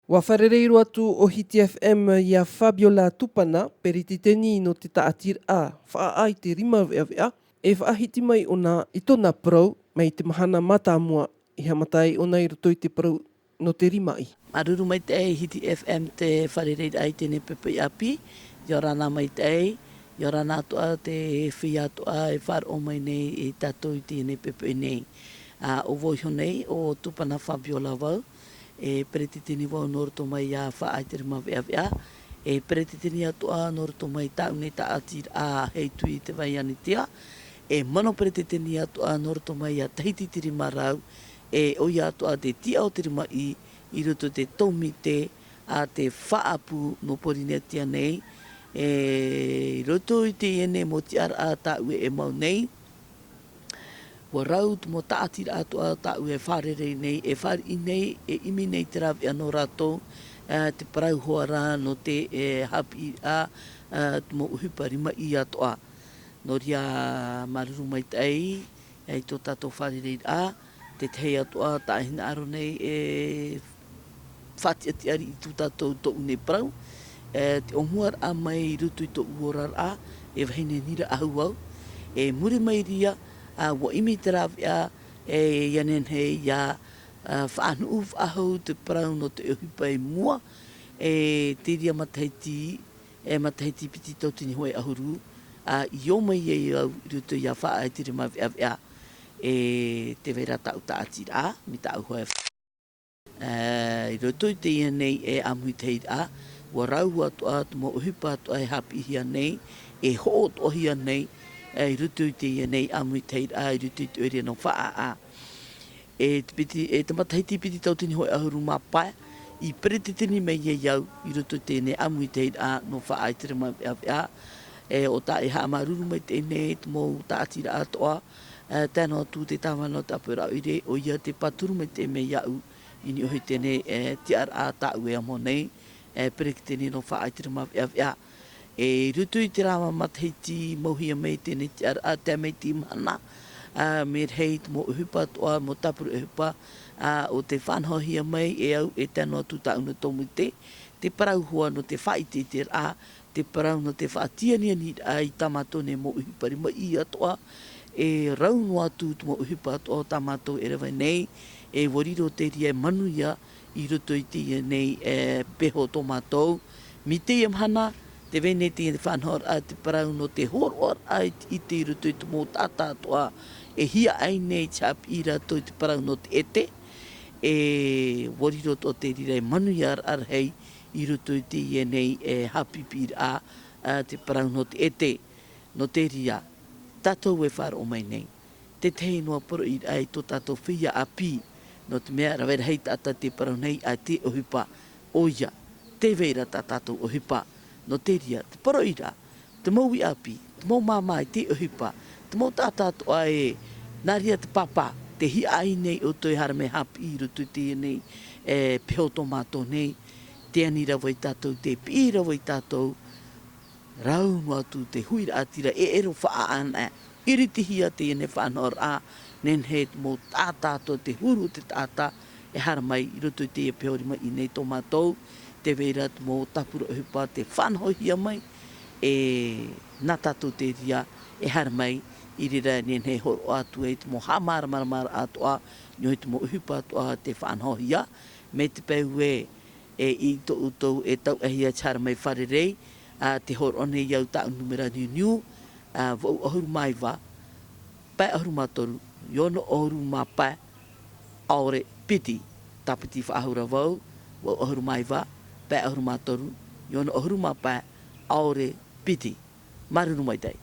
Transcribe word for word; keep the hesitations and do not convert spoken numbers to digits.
Ua fārerei roa atu ʻo Hiti F M iā Fabiola Tupana, peretiteni nō te tāʻatiraʻa Faʻaʻā i te Rima Veʻaveʻa, e faʻahiti mai ʻōna i tōna parau mai te mahana mātāmua i haʻamata ai ʻōna i roto i te parau nō te rimaʻī. Māuruuru maitaʻi Hiti F M te fārereiraʻa i teie nei poʻipoʻi ʻāpī. ʻIa ora na maitaʻi, ʻia ora na atoʻa te feiā atoʻa e faʻaroʻo mai nei ia tātou i teie nei poʻipoʻi nei. ʻĀ, ʻo vau iho nei, ʻo Tupana Fabiola vau, e peretiteni vau nō roto mai iā Faʻaʻā i te Rima Veʻaveʻa, e peretiteni atoʻa nō roto mai tāʻu nei tāʻatiraʻa Hei Tui i te Vai Anitia, e mano peretiteni atoʻa nō roto mai iā Tahiti i te Rima Rau, e ʻoia atoʻa te tiʻa o te rimaʻī i roto i te tōmite a te faʻaʻapu nō Pōrīnetia nei, e i roto i teie nei mau tiʻaraʻa tāʻu e mau nei, ʻua rau te mau tāʻatiraʻa atoʻa tāʻu e fārerei nei, e fāriʻi nei, e ʻimi nei te rāveʻa nō rātou, ā, te parau hoʻi rā nō te, e, haʻapiʻiraʻa, ā, te mau ʻohipa rimaʻī atoʻa. Nō reira, māuruuru maitaʻi, ā, i tō tātou fārereiraʻa, te tahi atoʻa tā hinaʻaro nei e faʻatiʻatiʻa riʻi tō tātou tōʻu nei parau, e, te ʻōmuaraʻa mai i roto i tōʻu oraraʻa, e vahine Nira Ahuau, e muri mai reira, ā, ʻua ʻimi te rāveʻa, e, ʻia nehenehe ʻia, ā, faʻanuʻu faʻahou te parau nō te ʻohipa i mua, e, te reira matahiti, e, matahiti piti tauatini hōʻē ʻahuru, ā, i ō mai ai au i roto iā Faʻaʻā i te Rima Veʻaveʻa, e, tē vai ra tāʻu tāʻatiraʻa, mai tāʻu hōʻē. E, i roto i teie nei e ʻāmuitahiraʻa, ʻua rau atoʻa te mau ʻohipa atoʻa e haʻapiʻihia nei, e hoʻo atoʻahia nei, e, i roto i teie nei ʻāmuitahiraʻa, i roto i te ʻoire nō Faʻaʻā. E te piti, e te matahiti piti tauatini hōʻē ʻahuru mā pae, i peretiteni mai ai au, i roto i teie nei ʻāmuitahiraʻa nō Faʻaʻā i te Rima Veʻaveʻa, e, ʻo tā e haʻamāuruuru mai teie nei te mau tāʻatiraʻa atoʻa, e, tae noa atu te tāvana o te ʻāpoʻoraʻa ʻoire, ʻoia te pāturu maitaʻi mai iāʻu, i niʻa hoʻi i teie nei, e, tiʻaraʻa tāʻu e amo nei, e, peretiteni nō Faʻaʻā i te Rima Veʻaveʻa. E, i roto i terā matahiti mauhia mai teie nei tiʻaraʻa, tae mai i teie mahana, ā, mea rahi te mau ʻohipa atoʻa, mau tāpura ʻohipa, ā, ʻo tē faʻanahohia mai e au, e tae noa atu tāʻu nei tōmite, te parau hoʻi nō te faʻaʻiteʻiteraʻa, te parau nō te faʻatianianiraʻa i tā mātou nei mau ʻohipa rimaʻī atoʻa, e rau noa atu te mau ʻohipa atoʻa o tā mātou e rave nei, e ʻua riro te reira e manuia i roto i teie nei, e, peho tō mātou. Mai teie mahana, tē vai nei te faʻanahoraʻa, te parau nō te hōroʻaraʻa i te ʻite i roto i te mau taʻata atoʻa, e hiaʻai nei te haʻapiʻi i rātou i te parau nō te ʻete, e ʻua riro atoʻa te reira e manuiaraʻa rahi, i roto i teie nei, e, haʻapiʻiraʻa, ā, te parau nō te ʻete, nō te reira, tātou e faʻaroʻo mai nei. Te tahi noa poroʻiraʻa i tō tātou feiā ʻāpī, nō te mea rave rahi taʻata tē parau nei ʻaita e ʻohipa, ʻoia, tē vai ra tā tātou ʻohipa, nō te reira, te poroʻiraʻa, te mau uʻi ʻāpī, te mau māmā i te ʻohipa, te mau taʻata atoʻa e, nā reira te pāpā, tē hiaʻai nei ʻoutou e haere mai haʻapiʻi i roto i teie nei, e, peho tō mātou nei, tē ani ra vau ia tātou, tē piʻi ra vau ia tātou, rau noa atu te huiraʻatira e ʻere faʻaʻanaʻe, iritihia teie nei faʻanahoraʻa, nehenehe te mau taʻata atoʻa, te huru o te taʻata, e haere mai i roto i teie peho rimaʻī nei tō mātou, tē vai ra te mau tāpura ʻohipa tē faʻanahohia mai, e nā tātou te reira e haere mai, i reira nehenehe e hōroʻa atu ai te mau haʻamāramaramaraʻa atoʻa, i niʻa i te mau ʻohipa atoʻa tē faʻanahohia, mai te peu ē, e i tō ʻoutou e tauʻahia te haere mai fārerei, ā, tē hōroʻa nei au tāʻu nūmera niuniu, ā, vaʻu ʻahuru mā iva, pae ʻahuru mā toru, ono ʻahuru mā pae, ʻaore piti. Tāpiti faʻahou ra vau, vaʻu ʻahuru mā iva, pae ʻahuru mā toru, ono ʻahuru mā pae, ʻaore piti. Māuruuru maitaʻi.